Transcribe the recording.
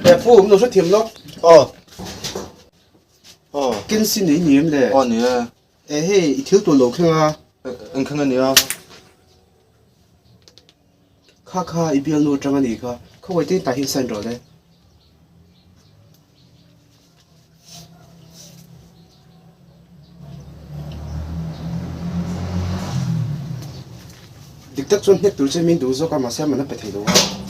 E pu, min lo hrethiam lawk. Aw. Aw. Kensi nei ni em le? Aw ni e. E hei, i thil tur lo thleng a. Eng thleng a nia? Kha kha, i bialnu atang a nih kha. Khawi te tah hian sign rawh le. Dik tak chuan hnek tur che min duh zawk a, mahse a man a pe thei lo a.